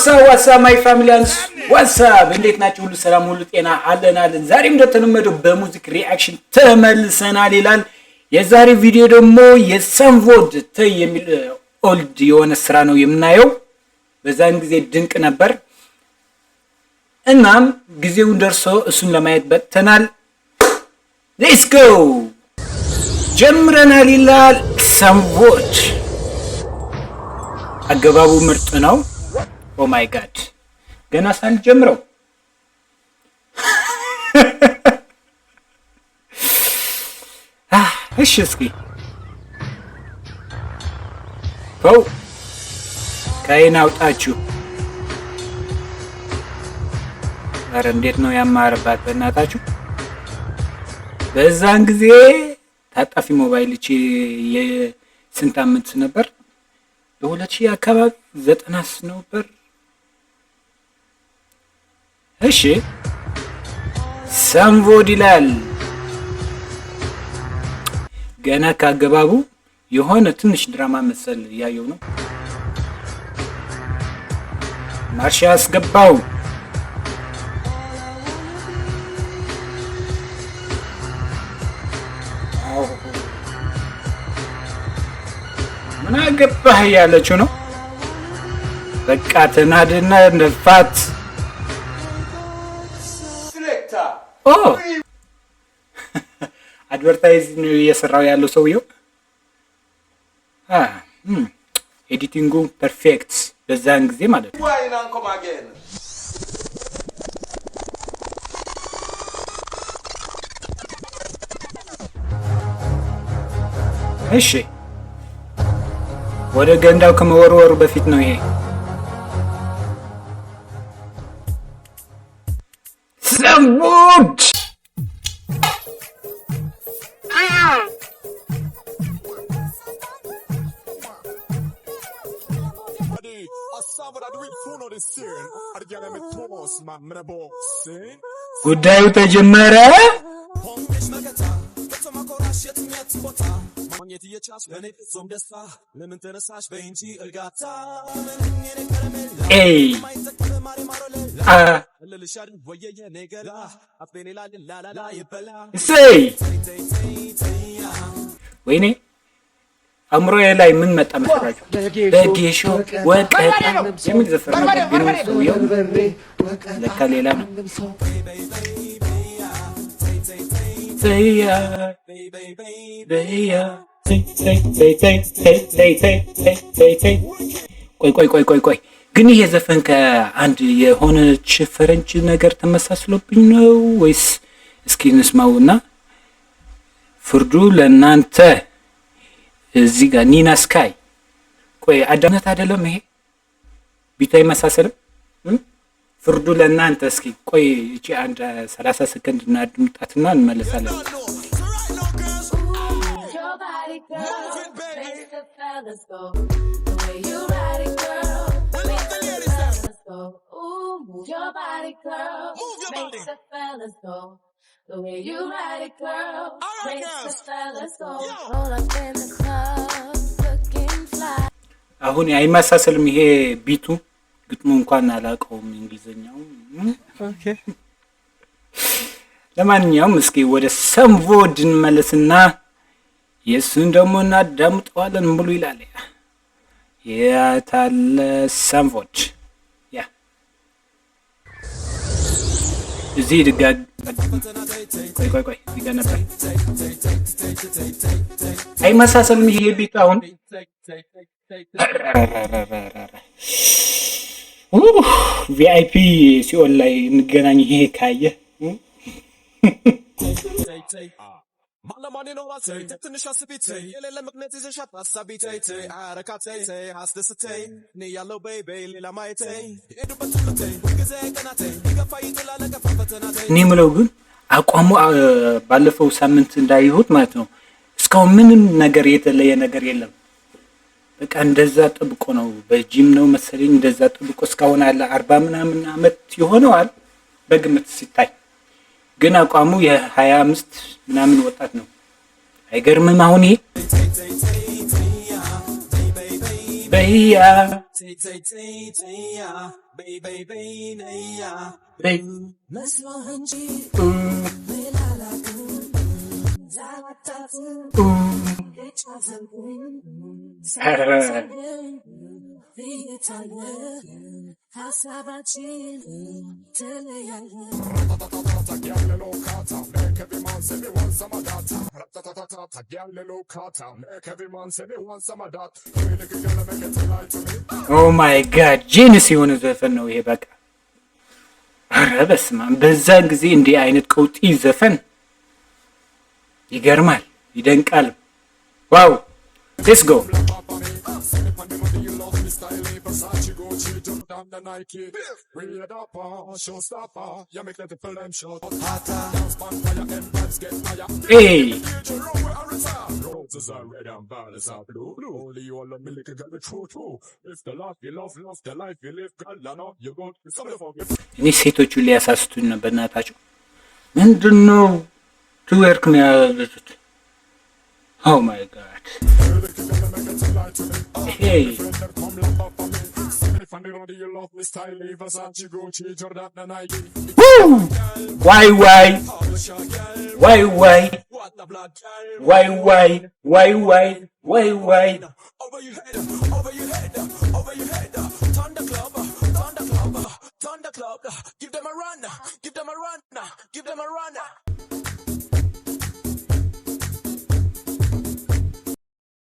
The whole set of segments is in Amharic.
What's up, what's up, my familians, what's up? እንዴት ናችሁ? ሁሉ ሰላም፣ ሁሉ ጤና አለን አለን። ዛሬም እንደተለመደው በ music reaction ተመልሰናል ይላል። የዛሬ ቪዲዮ ደግሞ የሰንቮድ ተይ የሚል old የሆነ ስራ ነው የምናየው። በዛን ጊዜ ድንቅ ነበር። እናም ጊዜውን ደርሶ እሱን ለማየት በቅተናል። Let's go፣ ጀምረናል ይላል ሰንቮድ። አገባቡ ምርጥ ነው። Oh my God፣ ገና ሳልጀምረው። እሺ እስኪ ው ከአይን አውጣችሁ። ኧረ እንዴት ነው ያማረባት በእናታችሁ። በዛን ጊዜ ታጣፊ ሞባይል እቺ የስንት አመት ነበር? በ2000 አካባቢ ዘጠናስ ነበር። እሺ ሰንቮድ ይላል። ገና ካገባቡ የሆነ ትንሽ ድራማ መሰል እያየው ነው። ማርሻ አስገባው። ምን አገባህ እያለችው ነው። በቃ ተናድና ነፋት። ኦ advertise ነው እየሰራው ያለው ሰውየው። Editing ኡ perfect በዛን ጊዜ ማለት ነው። Wine and come again. እሺ ወደ ገንዳው ከመወርወሩ በፊት ነው ይሄ። ሰንቮድ። ጉዳዩ ተጀመረ። ኤይ አ እሰይ፣ ወይኔ አእምሮዬ ላይ ምን መጣ መሰላችሁ? በጌሾ ወቀጣ የሚል ዘፈን ነበር፣ ግን ሰውየው ለካ ሌላ ነው። ተያ በያ ተይ ተይ ተይ ተይ ተይ ተይ ተይ ተይ ተይ። ቆይ ቆይ ቆይ ቆይ ቆይ፣ ግን ይሄ ዘፈን ከአንድ የሆነች ፈረንጅ ነገር ተመሳስሎብኝ ነው ወይስ? እስኪ እንስማውና ፍርዱ ለእናንተ። እዚህ ጋር ኒና ስካይ፣ ቆይ አዳነት አይደለም ይሄ beat ኡ አይመሳሰልም? ፍርዱ ለእናንተ። እስኪ ቆይ እቺ አንድ 30 ሰከንድ እናድምጣትና እንመለሳለን። Your body, girl, makes the fellas go. The way you ride it, girl, makes the fellas go. Ooh, move your body, girl, makes the fellas go. The way you ride it, girl, makes the fellas go. Roll up in the club, looking fly. አሁን አይመሳሰልም ይሄ beat ኡ። ግጥሙ እንኳን አላውቀውም እንግሊዝኛው። ለማንኛውም እስኪ ወደ ሰንቮድ እንመለስና የእሱን ደግሞ እናዳምጠዋለን። ሙሉ ይላል የታለ ሰንቮድ? Yeah፣ እዚህ ድጋግ፣ ቆይ ቆይ ቆይ፣ እዚህ ጋር ነበር። አይመሳሰልም ይሄ beat ኡ አሁን። VIP ሲኦል ላይ እንገናኝ። ይሄ ካየ እኔ የምለው ግን አቋሙ ባለፈው ሳምንት እንዳየሁት ማለት ነው እስካሁን ምንም ነገር የተለየ ነገር የለም። በቃ እንደዛ ጥብቆ ነው። በጂም ነው መሰለኝ እንደዛ ጥብቆ እስካሁን አለ። 40 ምናምን አመት ይሆነዋል በግምት ሲታይ፣ ግን አቋሙ የ25 ምናምን ወጣት ነው። አይገርምም? አሁን ይሄ በያ ተይ ተይ ተይ ተያ በይ በይ በይ ነያ። በይ። መስሎህ እንጂ ሌላ ላክም ዛላታት የጫዘንብኝ ሳታገኝ ብዬታለ ሀሳባችን ተለያየ። Make every man say me want some of that. Ra-ta-ta-ta-ta, girl, look hotter. Make every man say me want some of that. You little girl, make it lie to me. Oh my God, genius የሆነ ዘፈን ነው ይሄ። በቃ ኧረ በስመ አብ! በዛን ጊዜ እንዲህ አይነት ቀውጢ ዘፈን ይገርማል፣ ይደንቃል። Wow, let's go. You love me style, Versace, Gucci, Jordan, the Nike. Real dapper, showstopper. You make the people them shot. Hotter, dance on fire and vibes get higher. ኤይ። Roses are red and violets are blue. Blue. Only you all me little girl, true, true. If the life you love, love the life you live, girl, I know you go. Some of you. እኔ ሴቶቹ ሊያሳስቱኝ ነው። በእናታቸው ምንድን ነው twerk ነው ያሉት? Oh my God, hey. If I know you love me style, Versace, Gucci, Jordan, and Nike. ዋይ ዋይ ዋይ ዋይ ዋይ ዋይ ዋይ ዋይ ዋይ ዋይ። Over your head, over your head, over your head. Thunderclap, thunderclap, thunderclap. Give them a run, give them a run, give them a run.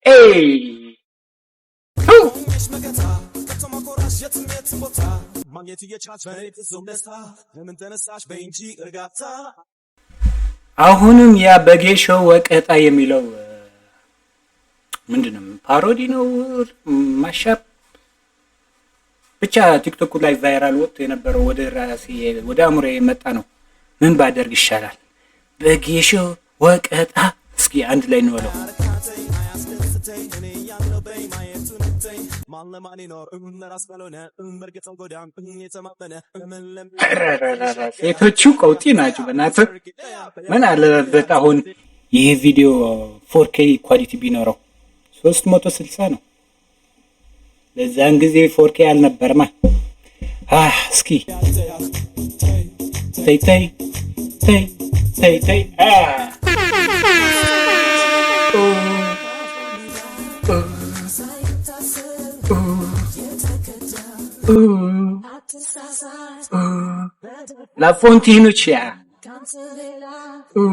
ኤይ። ሽ መከታ ከቶ ማኮራሽ የትም የትም ቦታ ማግኘት እየቻልሽ በእኔ ፍጹም ደስታ ለምን ተነሳሽ በይ እንጂ እርጋታ። አሁንም ያ በጌሾ ወቀጣ የሚለው ምንድን ነው? Parody ነው mashup ብቻ ቲክቶክ ላይ viral ወጥቶ የነበረው ወደ ራሴ ወደ አእምሮ የመጣ ነው። ምን ባደርግ ይሻላል? በጌሾ ወቀጣ። እስኪ አንድ ላይ እንበለው። አረካተኝ አያስደስተኝ እኔ ያለው በይ ማየቱን ተይ ማን ለማን ይኖር ለራስ ካልሆነ በእርግጥ ጎዳም የተማመነ ምን ኧረረረረ፣ ሴቶቹ ቀውጢ ናቸው። በእናትህ ምን አለበት አሁን ይህ ቪዲዮ 4K quality ቢኖረው? 360 ነው። ለዛን ጊዜ 4K አልነበረማ። እስኪ ተይ ተይ ተይ ተይ ተይ አ ኡ ኡ ኡ ኡ ኡ ላፎንቲኖች ያ ኡ።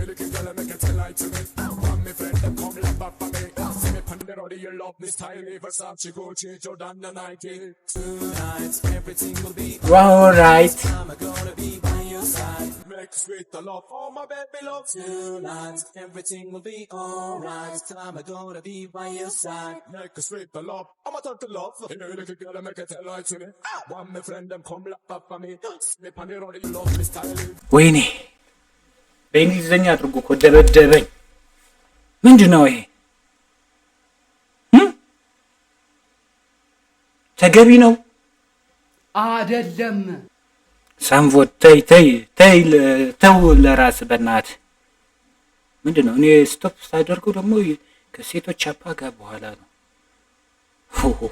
Little girl, make it lie to me. Want me friend, them come laugh up for me. See me pon the road, you love me style, Versace, Gucci, Jordan, and Nike. Tonight everything will be Alright. I'm gonna be by your side. Make sweet the love for my baby love. Tonight everything will be alright. I'm gonna be by your side. Make sweet the love. I'm a turn to love. You little girl, make it lie to me. Want me friend, them come laugh up for me. See me pon the road, you love me style. ወይኔ በእንግሊዝኛ አድርጎ እኮ ደበደበኝ። ምንድን ነው ይሄ? እም? ተገቢ ነው? አደለም። ሳምቮድ ተይ ተይ ተይ፣ ተው ለራስ በእናትህ። ምንድን ነው? እኔ stop ሳደርገው ደግሞ ከሴቶች አፓ ጋር በኋላ ነው። ሆሆሆ።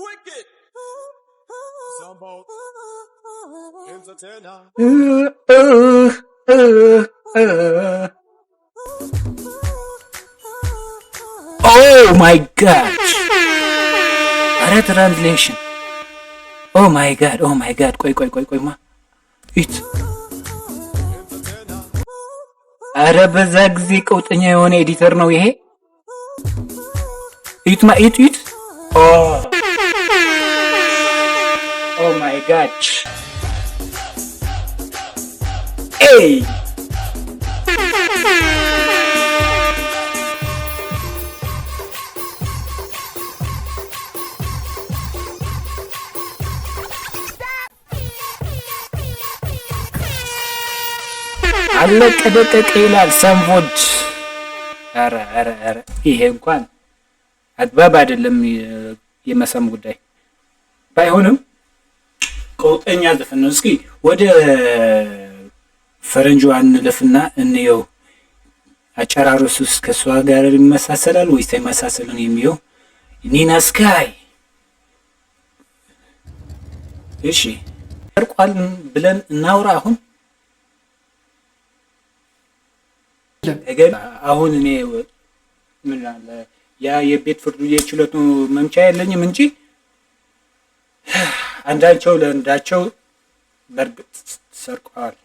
Wicked. Sambo. Entertainer. እ እ እ oh my God! አረ translation! Oh my God, oh my God! ቆይ ቆይ ቆይ ቆይማ it አረ በዛ ጊዜ ቀውጠኛ የሆነ editor ነው ይሄ። እዩትማ እዩት እዩት። Oh my God! ኤይ። አለቀ ደቀቀ ይላል ሰንቮድ። ኧረ ኧረ ኧረ ይሄ እንኳን አግባብ አይደለም። የመሳም ጉዳይ ባይሆንም ቀውጠኛ ዘፈን ነው። እስኪ ወደ ፈረንጁ አንለፍና እንየው። አጨራረሱስ ከእሷ ጋር ይመሳሰላል ወይስ አይመሳሰልም የሚለው ኒና ስካይ። እሺ፣ ሰርቋል ብለን እናውራ አሁን። አሁን እኔ ምን አለ ያ የቤት ፍርዱ የችሎቱ መምቻ የለኝም እንጂ አንዳቸው ለአንዳቸው በእርግጥ ሰርቀዋል።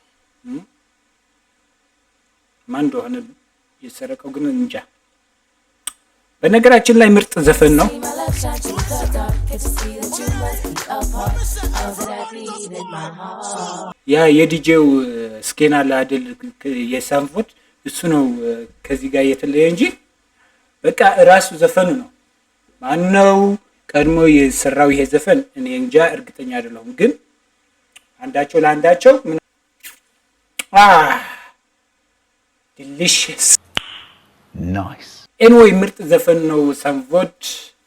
ማን እንደሆነ የሰረቀው ግን እንጃ። በነገራችን ላይ ምርጥ ዘፈን ነው። See my love shine through the dark. Can't you see that you must be a part of that beat in my heart? ያ የዲጄው ስኬን አለ አይደል? የሳምቮድ እሱ ነው ከዚህ ጋር የተለየ እንጂ በቃ እራሱ ዘፈኑ ነው። ማነው ቀድሞ የሰራው ይሄ ዘፈን? እኔ እንጃ፣ እርግጠኛ አይደለሁም። ግን አንዳቸው ለአንዳቸው delicious። Nice. Anyway፣ ምርጥ ዘፈን ነው። ሳምቮድ፣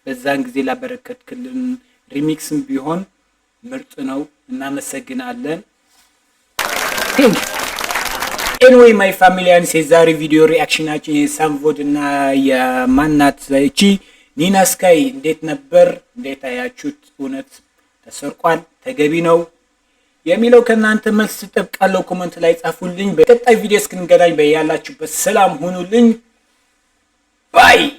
በዛን ጊዜ ላበረከትክልን remix ም ቢሆን ምርጥ ነው። እናመሰግናለን። Thank. Anyway, my familians፣ የዛሬ ቪዲዮ reaction ኣችን የሳምቮድ እና የማናት እቺ ኒና ስካይ እንዴት ነበር? እንዴት አያችሁት? እውነት ተሰርቋል? ተገቢ ነው የሚለው ከእናንተ መልስ እጠብቃለሁ። Comment ላይ ጻፉልኝ። በቀጣይ ቪዲዮ እስክንገናኝ በያላችሁበት ሰላም ሁኑልኝ። Bye.